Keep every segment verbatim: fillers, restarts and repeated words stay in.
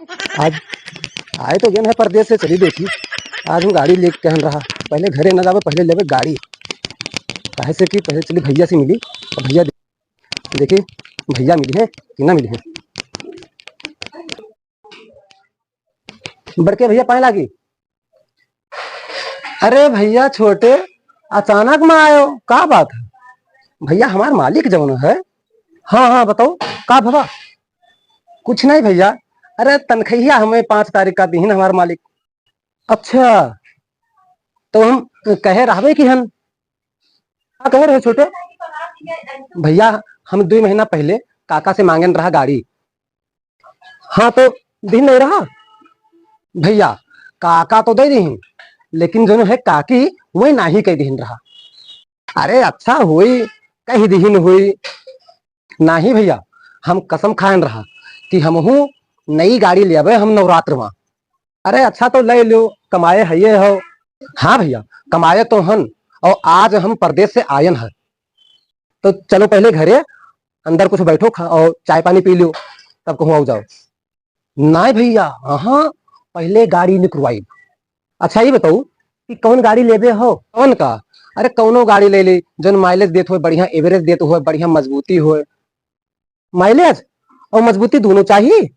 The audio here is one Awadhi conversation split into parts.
आज आए तो गए हैं परदेस से, चली देखी। आज हम गाड़ी लेके कहन रहा, पहले घरे न जावे, पहले लेवे गाड़ी। काहे से कि पहले चली भैया से मिली, और भैया दे-, देखी भैया मिली है कि ना मिली है। बड़के भैया पाए लागी। अरे भैया छोटे, अचानक में आयो, का बात है? भैया हमार मालिक जौन है। हाँ, हाँ, बताओ, का भवा? कुछ नहीं भैया, अरे तनखैया हमें पाँच तारीख का दीहिन हमार मालिक। अच्छा, तो हम कहे रहबे कि हन। का कहे रहे छोटे? भैया, हम दुई महीना पहले काका से मांगन रहा गाड़ी। हाँ, तो दीहिन नहीं रहा भैया, काका तो दे दीहिन, लेकिन जौन है काकी, वही नाही कह दीहिन रहा। अरे अच्छा हुई, कह दीहिन हुई। नाही भैया, हम कसम खायन रहा कि हमहू नई गाड़ी लेबे हम नवरात्र में। अरे अच्छा तो ले लो, कमाए है ये हो। हाँ भैया, कमाए तो हन, और आज हम परदेस से आयन है, तो चलो पहले घरे अंदर कुछ बैठो, खा और चाय पानी पी लो, तब कहूँ आओ जाओ। नाय भैया, हाँ, पहले गाड़ी निकरवाई। अच्छा ये बताओ कि कौन गाड़ी लेबे हो? कौन का? अरे कौनो गाड़ी ले ले, जौन माइलेज देत होए, बढ़िया एवरेज देत होए, बढ़िया मजबूती होए। माइलेज और मजबूती दोनों चाहिए?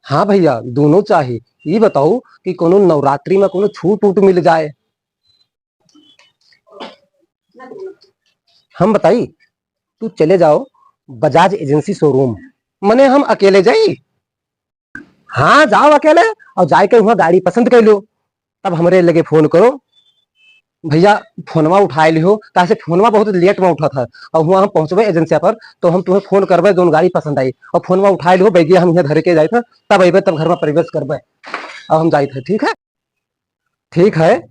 हाँ भैया, दोनों चाहिए। ये बताओ कि कोनो नवरात्रि में कोनो छूट उट मिल जाए। हम बताई, तू चले जाओ बजाज एजेंसी शोरूम। मने हम अकेले जाई? हाँ, जाओ अकेले और जाए के वहाँ गाड़ी पसंद कर लो, तब हमरे लगे फोन करो। भैया, फोनवा उठाए लिहो, काहे से फोनवा बहुत लेट में उठत है, और हुआ हम पहुँचबे एजेंसिया पर तो हम तुम्हें फोन करबे, जौन गाड़ी पसंद आई, और फोनवा उठाए लिहो, बैगिया हम यहाँ धर के जाइत है, तब अबे, तब घर में प्रवेश करबे, और हम जाइत है। ठीक है, ठीक है,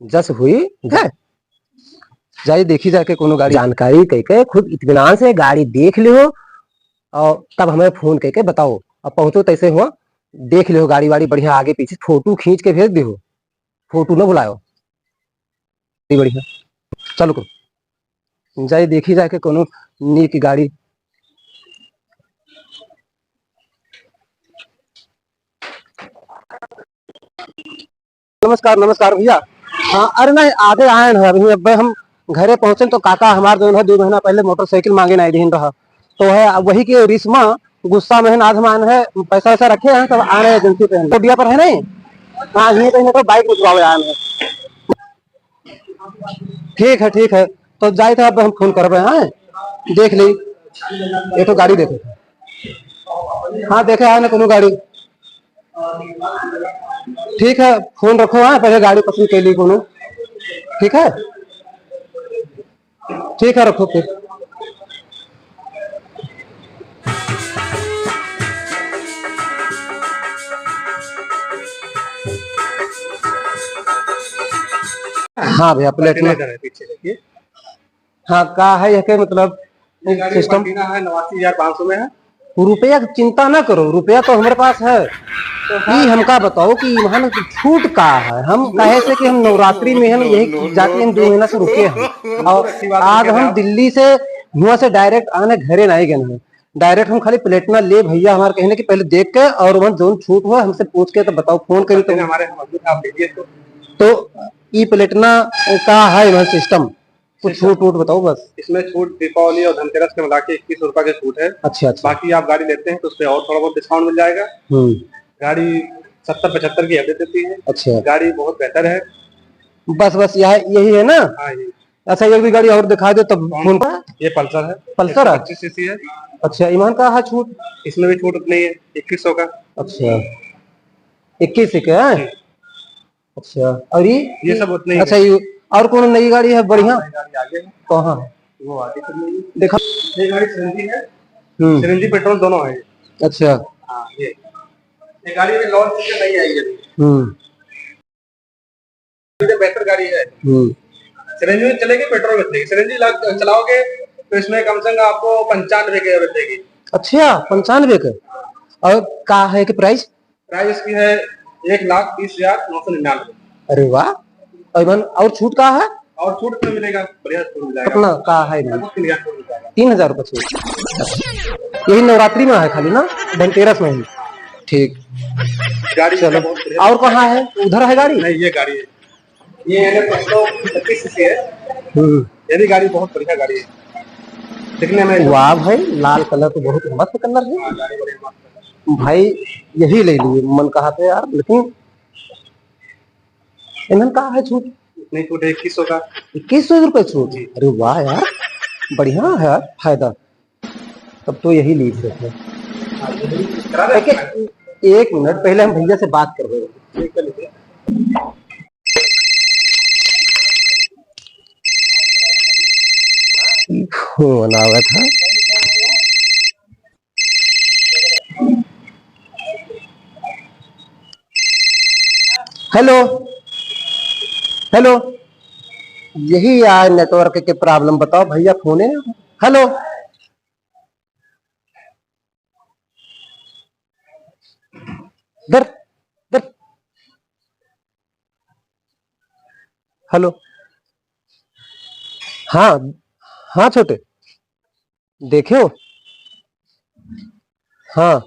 जस हुई है, जाई देखी जाके कोनो गाड़ी। जानकारी कह के खूब इत्मीनान से गाड़ी देख लिहो, और तब हमें फोन कह के बताओ। अब पहुँचो तैसे हुआ, देख लिहो गाड़ी वाड़ी बढ़िया आगे पीछे, फोटो खींच के भेज दिहो, फोटो न भुलायो। बढ़िया, चलो करो, जाई देखी जाके कोनो नीक गाड़ी। नमस्कार, नमस्कार भैया। हाँ, अरे नहीं, आगे आए हैं अभी, अब हम घरे पहुँचे तो काका हमार जौन है दो महीना पहले मोटरसाइकिल मांगे नहीं दीन रहा, तो है अब वही के रिस में गुस्सा में है, आज हम आए हैं, पैसा वैसा रखे हैं, तब आए हैं एजेंसी पे, हम रोडिया पर है नहीं। हाँ, ये कहीं तो बाइक रुकवावे आए हैं। ठीक है, ठीक है, तो जाइत है, अब हम फोन करबे, हाँ, देख ली, ये तो गाड़ी देखो, हाँ, देखे है ना कोनो गाड़ी। ठीक है, फोन रखो, हाँ, पहले गाड़ी पसंद कर ली कोनो। ठीक है, ठीक है, रखो फिर। हाँ भैया, प्लेटिना। प्लेटिना है, पीछे देखिए। हाँ, का है यह के मतलब ये गाड़ी सिस्टम? प्लेटिना है, नवासी हजार पाँच सौ में है। रुपया की चिंता ना करो, रुपया तो हमारे पास है। तो ई हमका बताओ कि इम्हन छूट का है? हम कहे से कि हम नवरात्रि में हम यही जाके हम दो महीना से रुके हैं, और आज हम दिल्ली से हुआ से डायरेक्ट आने घरे नहीं गए हैं, डायरेक्ट हम खाली प्लेटिना ले भैया हमारे कहने कि पहले देख के और वहाँ जौन छूट हुआ हमसे पूछ के तो बताओ, फोन करी तो। हमारे यहाँ मौजूद है, आप लीजिए तो। तो ई प्लेटिना का है इम्हन सिस्टम? कुछ छूट वूट बताओ बस। इसमें छूट दीपावली और धनतेरस के मिला के इक्कीस सौ रुपए की छूट है। अच्छा, अच्छा। बाकी आप गाड़ी लेते हैं तो उसपे और थोड़ा बहुत डिस्काउंट मिल जाएगा। हम्म। गाड़ी सत्तर पचहत्तर की एवरेज देती है। अच्छा। गाड़ी बहुत बेहतर है। बस, बस यह, यही है ना? हाँ, यही। अच्छा, एक भी गाड़ी और दिखा दो तब कौन? फोन पर। ये पल्सर है। पल्सर है? पच्चीस सीसी है। अच्छा, इम्हन का है छूट? इसमें भी छूट उतनी है, इक्कीस सौ का। अच्छा, इक्कीस से क्या है? जी। अच्छा, और ये? ये सब उतने ही अच्छा, है। ये और कौन नई गाड़ी है बढ़िया? हाँ, नई गाड़ी आ गई है। कहाँ? वो आगे चल रही है। देखा। ये गाड़ी सीएनजी है। हम्म। सीएनजी पेट्रोल दोनों है। अच्छा। हाँ, ये। ये गाड़ी अभी लॉन्च होके नई आई है अभी। हम्म। ये बेहतर गाड़ी है। हम्म। सीएनजी में चलेगी, पेट्रोल में चलेगी। सीएनजी ला-, चलाओगे तो इसमें कम से कम आपको पंचानवे के एवरेज देगी। अच्छा, पंचानवे के। और का है कि प्राइस? प्राइस इसकी है एक लाख तीस हजार नौ सौ निन्यानवे। अरे वाह, और इमन और छूट का है? और छूट में मिलेगा, बढ़िया छूट मिल जाएगा। कितना का है इमन? लगभग तीन हजार छूट मिल जाएगा। तीन हजार रुपये छूट। यही नवरात्रि में है खाली ना, धनतेरस में ही। ठीक। गाड़ी चलो। इसका बहुत बढ़िया। और कहाँ है? उधर है गाड़ी? नहीं, ये गाड़ी है। ये है पच्चीस सौ पच्चीस सीसी है। हम्म। ये भी गाड़ी बहुत बढ़िया गाड़ी है। दिखने में वाह भाई, लाल कलर तो बहुत मस्त कलर है। हाँ, गाड़ी बड़ी मस्त है। भाई, यही ले लिए, मन कहा था यार, लेकिन इन्हन का है छूट? नहीं, छूट है इक्कीस सौ का। इक्कीस सौ रुपये छूट? जी। अरे वाह यार, बढ़िया है फायदा। तब तो यही लीजिए। हाँ, ये भी करा दे। एक, एक मिनट, पहले हम भैया से बात कर रहे हैं। ठीक है, लीजिए। फोन आवा था। हेलो, हेलो, यही यार नेटवर्क के प्रॉब्लम, बताओ भैया, फोन है। हेलो, दर, दर, हेलो, हाँ, हाँ छोटे, देखे हो? हाँ,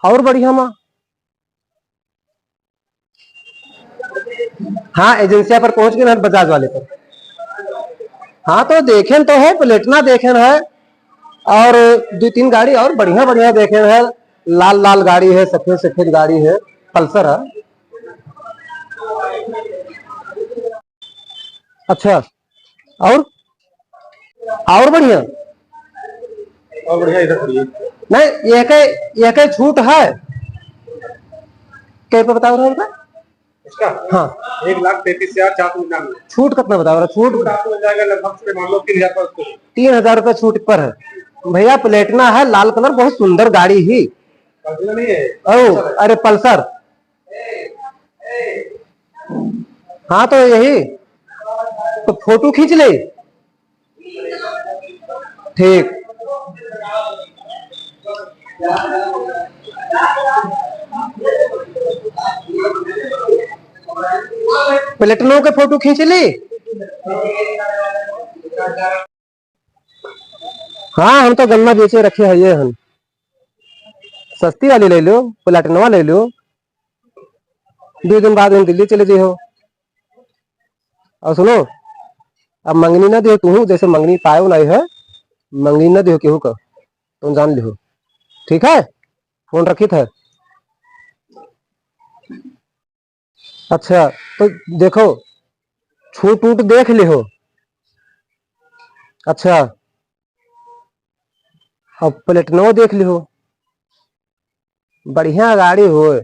और बढ़िया माँ। हाँ, एजेंसिया पर पहुँच गए ना, बजाज वाले पर। हाँ, तो देखेन तो है, प्लेटिना देखेन है, और दो तीन गाड़ी और बढ़िया बढ़िया देखेन है, लाल लाल गाड़ी है, सफेद सफेद गाड़ी है, पल्सर है। अच्छा, और, और बढ़िया? और बढ़िया इधर खड़ी है। नहीं, ये के, ये के छूट है? के पे बताओ रहे हो? इसका? हाँ। एक लाख तैंतीस हजार चार सौ निन्यानवे। छूट कितना बताओ रहे हो? छूट? छूट आपको मिल जाएगा लगभग से मान लो तीन हजार पर। तीन हजार रुपये छूट पर है। भैया, प्लेटिना है, लाल कलर, बहुत सुंदर गाड़ी ही। Original नहीं है। ओ, अच्छा है। अरे, पल्सर। हाँ, तो यही तो फोटो खींच ले। ठीक, प्लेटिनो के फोटो खींच ली। हाँ, हम तो गन्ना बेचे रखे है ये हन। सस्ती वाली ले लो, प्लेटिनवा ले लो, दो दिन बाद हम दिल्ली चले जाइहो। और सुनो, अब मंगनी ना दिहो तू, जैसे मंगनी पायो नहीं है, मंगनी ना दिहो केहू का, तुम जान लिहो, ठीक है? फोन रखी था। अच्छा, तो देखो, छूट उट देख लिहो। अच्छा, अब प्लेटिनो देख लिहो, बढ़िया गाड़ी होए।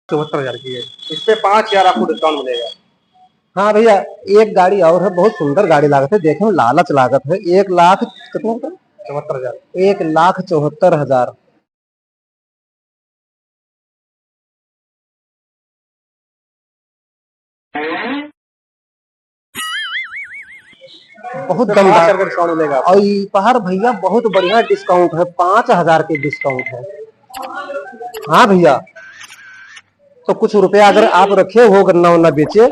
चौहत्तर हजार की है, इस पे पाँच हजार आपको डिस्काउंट मिलेगा। हाँ भैया, एक गाड़ी और है, बहुत सुंदर गाड़ी लागत है, देखे में लालच लागत है। एक लाख कितना रुपया? चौहत्तर हजार। एक लाख चौहत्तर हजार। बहुत दमदार। पाँच हजार का डिस्काउंट मिलेगा आपको। और ई पहर भैया बहुत बढ़िया डिस्काउंट है, पाँच हजार के डिस्काउंट है। हाँ भैया, तो कुछ रुपया अगर आप रखे हो गन्ना वन्ना बेचे,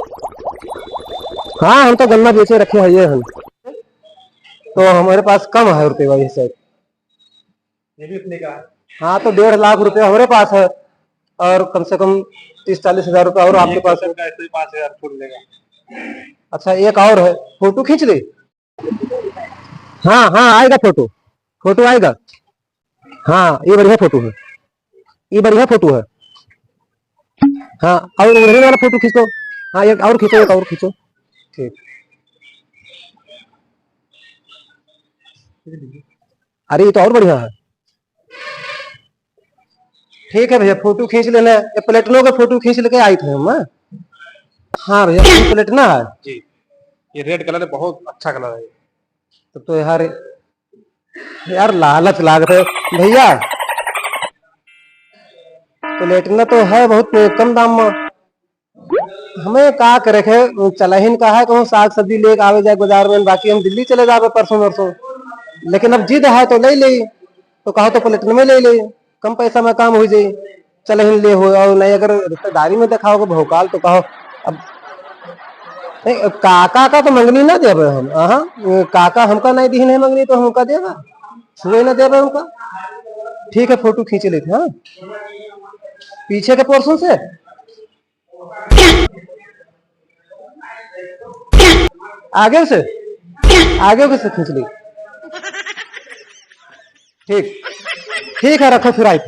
हाँ, हम तो गन्ना बेचे रखे हैं ये हम, तो हमारे पास कम है रुपये वाली साइड। ये भी उतने का है। हाँ, तो डेढ़ लाख रुपया हमारे पास है और कम से कम तीस चालीस हजार रुपया और आपके एक पास है। का ऐसे ही पाँच हजार छूट देगा। अच्छा, एक और है, फोटो खींच ले। हाँ, हाँ, आएगा फोटो, फोटो आएगा। हाँ, ये बढ़िया फोटो है, ये बढ़िया फोटो है। हाँ, और उधर वाला फोटो खींचो। हाँ, एक और खींचो, एक और खींचो। ठीक। अरे, ये तो और बढ़िया है। ठीक है भैया, फोटो खींच लेना। ये प्लेटिनो के फोटो खींच लेके आई थे हम, हाँ? हाँ भैया, ये प्लेटिना है। जी, ये रेड कलर है, बहुत अच्छा कलर है। तब तो यार, यार लालच लागत है भैया। प्लेटिना तो है बहुत कम दाम में। हमें का करे के, चलहिन का है, कहूँ साग सब्जी लेके आवे जाए बाजार में, बाकी हम दिल्ली चले जावे परसों नरसों। लेकिन अब जिद है तो ले ले, तो कहो तो प्लेटिनवे ले ले, कम पैसा में काम हो जाए। चलहिन ले हो, और नहीं अगर रिश्तेदारी में देखाओगे भोकाल तो कहो। अब नहीं, काका का तो मंगनी ना देवे हम, हाँ, काका हमका नहीं दीहिन है मंगनी तो हमका देगा, छुए ना देवे हमका। ठीक है, फोटो खींच लेते हैं, हाँ। पीछे के पोर्शन से, आगे से, आगे से खींच ली। ठीक, ठीक है, रखो फिर आई।